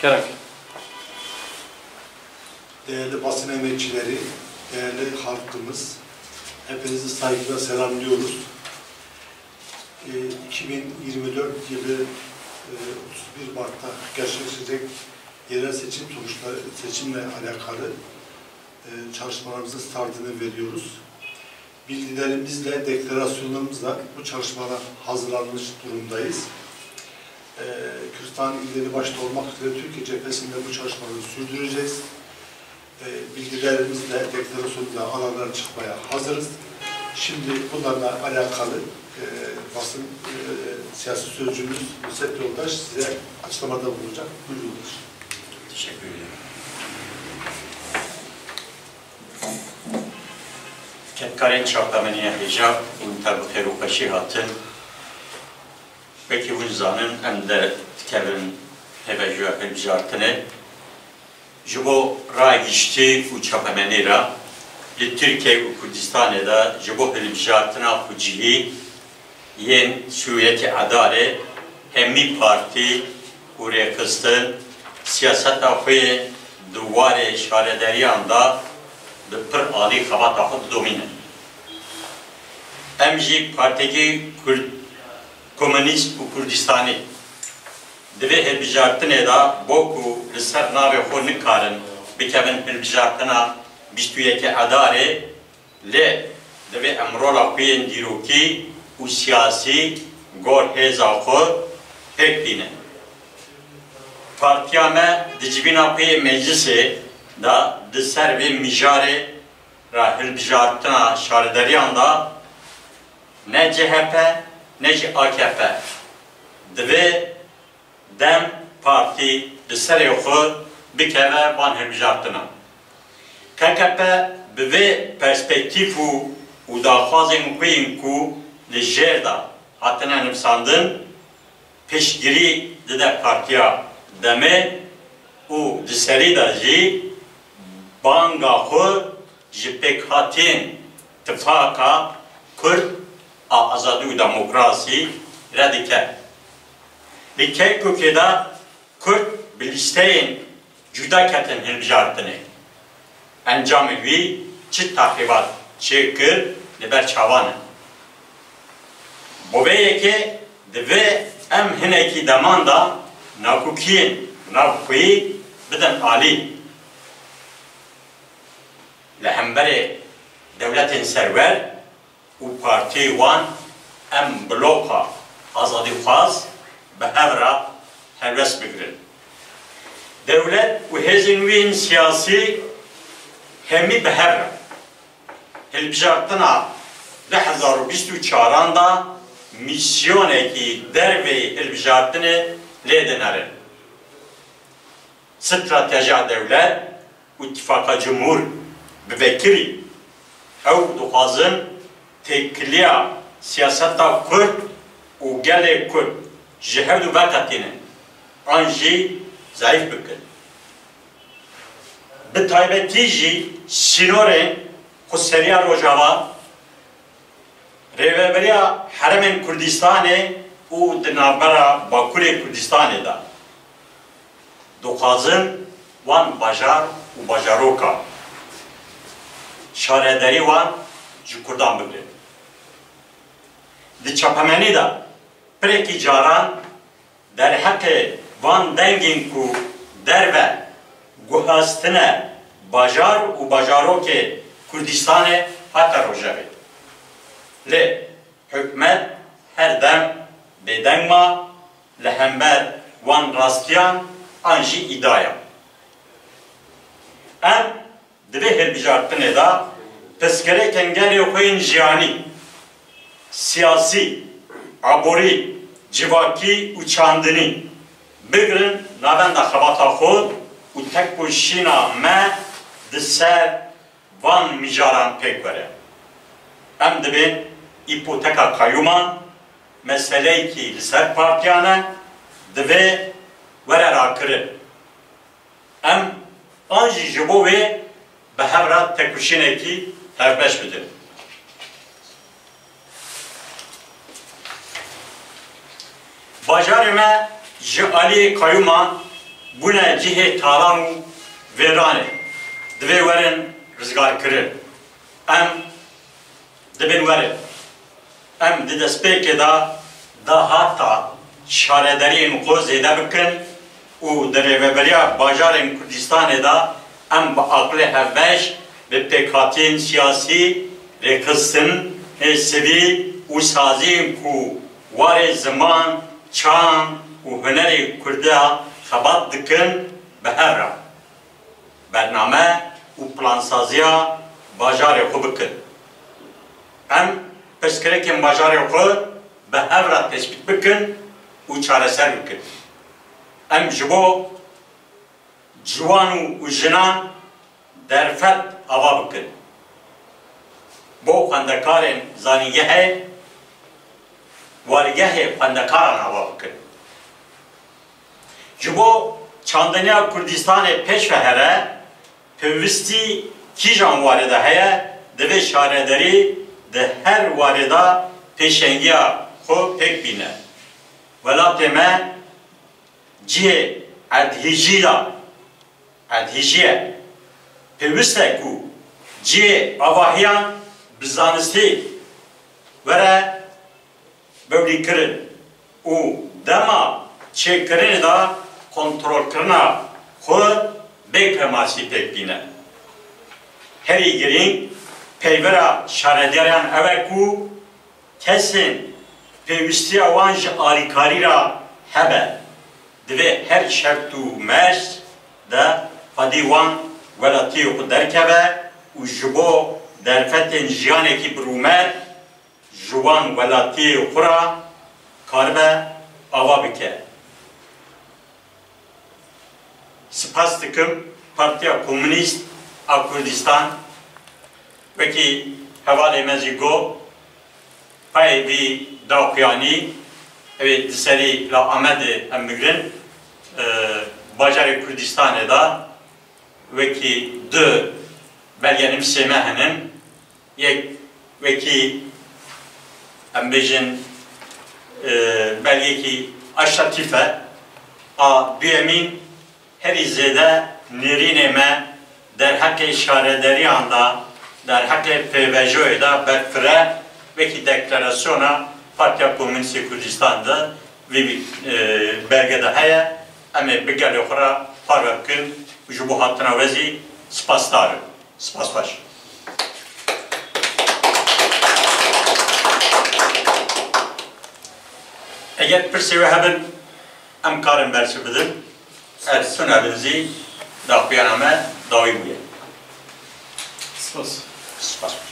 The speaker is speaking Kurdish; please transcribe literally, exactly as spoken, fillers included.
Kerem. Değerli basın emekçileri, değerli halkımız, hepinizi saygıyla selamlıyoruz. Ee, iki bin yirmi dört yılı, e, otuz bir Mart'ta gerçekleşecek yerel seçim sonuçları, seçimle alakalı, e, çalışmalarımızın startını veriyoruz. Bilgilerimizle, deklarasyonlarımızla bu çalışmalara hazırlanmış durumdayız. Ee, Kürdistan İlleri başta olmak üzere Türkiye cephesinde bu çalışmaları sürdüreceğiz. Ee, bilgilerimizle, deklarasyonla alanlara çıkmaya hazırız. Şimdi bunlarla alakalı, e, basın, e, siyasi sözcümüz Nusret Yoldaş size açıklamada bulunacak. Buyurun Yoldaş. Teşekkür ederim. Kedkarên çapemenî hêja hûn tev bi xêr û xweşî hatin. Wekî hûn zanin, em de dikevin hêvejoya hilbijartinê. Ji bo raya giştî û çapemenî re li Tirkiye û Kurdistanê de ji bo hilbijartina xwecihî yên sî û yekê Edarê hemî partî û rêxistin siyaseta xwe yên di warê şarederiyan de bi pir alî xebata xwe didomînin. Em jî partiyekî Kurd, Komunîst û Kurdistanî di vê hilbijartinê de bo ku li ser navê xwe nikarin bikevin hilbijartina bîst û yekê Edarê, lê divê em rola xwe yên dîrokî û siyasî gor hêza xwe pêk bînin. Partiya me di civîna xwe yê meclisê de di ser vê mijarê re hilbijartina şarederiyan de ne C H P ne jî A K P divê DEM Partî bi serê xwe bikeve van hilbijartinan. K K P bi vê perspektîf û, û daxwazên xwe yên ku li jêr de hatine nivîsandin, piştgirî dide Partiya DEMê û di serî de jî banga xwe ji pêkhatiyên Tifaka Kurd a Azadî û Demokrasî re dike. Li Kerkûkê de Kurd bi lîsteyên cuda ketin hilbijartinê. Encamê wî çi texrîbat çêkir li ber çavan e. Bo vê yekê divê em hinekî deman de nakokiyên navxweyî bidin alî. Li hemberê dewletên serwer û partiyê wan em bloka azadîxwaz bi hev re helwest bigirin. Dewlet û hêzên wî yên siyasî hemî bi hev re hilbijartina du hezar û bîst û çaran de mîsyonekî derveyî hilbijartinê lê dinerin. Stratejiya dewlet û Îtîfaqa Cumhur bi vekirî ew dixwazin têkiliya siyaseta Kurd û gelê Kurd ji hevdu veqetînin an jî zayîf bikin. Bi taybetî jî sînorên xweseriya Rojava, rêveberiya herêmên Kurdistanê û di navbera Bakurê Kurdistanê de dixwazin wan bajar û bajaroka şarederî wan ji Kurdan bigirin. Di çapemenî de pirekî caran derheqê van dengên ku derve guhastine bajar û bajarokê Kurdistanê hate rojevê. Lê hikûmet her dem bêdeng ma li hember wan rastiyan an jî îdiayan. Em di vê hilbijartinê de pirsgirêkên gelê xwe yên jiyanî, siyasî, aborî, civakî û çandinî bigirin navenda xebata xwe û tekoşîna me di ser van mijaran pêk were. Em dibên îpoteka qeyûman meseleyekî li ser partiyan e, divê were rakirin. Em an jî ji bo wê bi hev re têkoşînekî hevbeş bidin. Bajarê me Ji aliyê qayûman bûne cihê talan û vêranê. Divê werin rizgarkirin. Em dibin werin. Em di destpêkê de dahata şaredariyên xwe zêde bikin û di rêveberiya bajarên Kurdistanê de em bi aqilê hevbeş, bi pêkhatiyên siyasî, rêxistinê sivîl û saziyên ku warê ziman, çand û hunerê Kurda xebat dikin, bi hev re bername û plansaziya bajarê xwe bikin. Em pirsgirêkên bajarê xwe bi hev re tespît bikin û çareser bikin. Em ji bo ciwan û, û jinan derfet ava bikin. Bo xwendekarên zanîngehê, wargehê xwendekaran ava bikin. Ji bo çandiniya Kurdistanê pêş ve here, pêwistî kîjan warê de heye, divê şaredarî di her warê de pêşengiya xwe pêk bîne. Welatê me cihê erdhîjî ya, erdhîjî ye. Pêwist e ku cihê avahiyan bi zanistî were bewlîkirin û dema çêkirinê de kontrolkirina xwe bê kemasî pêk bîne. Herî girîng, peywira şaredaran ew e ku kesên pêwîstiya wan ji alîkarî re hebe, divê her şert û merc de xwedî wan welatiyê xwe derkeve û ji bo derfetên jiyanekî birûmet ji wan welatiyê xwe re karibe ava bike. Spas dikim Partiya Komûnîst a Kurdistan, wekî hevalê me jî got, payê vî daxuyanî, ew ê di serî la Amedê em bigrin, e, bajarê Kurdistanê de wekî du belgenivîsê me hene. Yek wekî, em bêjin, e, belgekî aşa tîf e. A duyemîn, herî zêde nêrînê me derheqê şarederiyan de, derheqê pêvejoyê de berfireh, wekî deklarasyona Partiya Komûnîstê Kurdistan de vî, e, belge de heye. Em ê bi gelê xwe re parve bikin û ji bo hatina we zî spasdar im. Spas xweş. Eger pirsê we hebin, em karin bersiv bidin. Eger tune bin zî, daxuyana me dawî bûye. Spas. Spas xweş.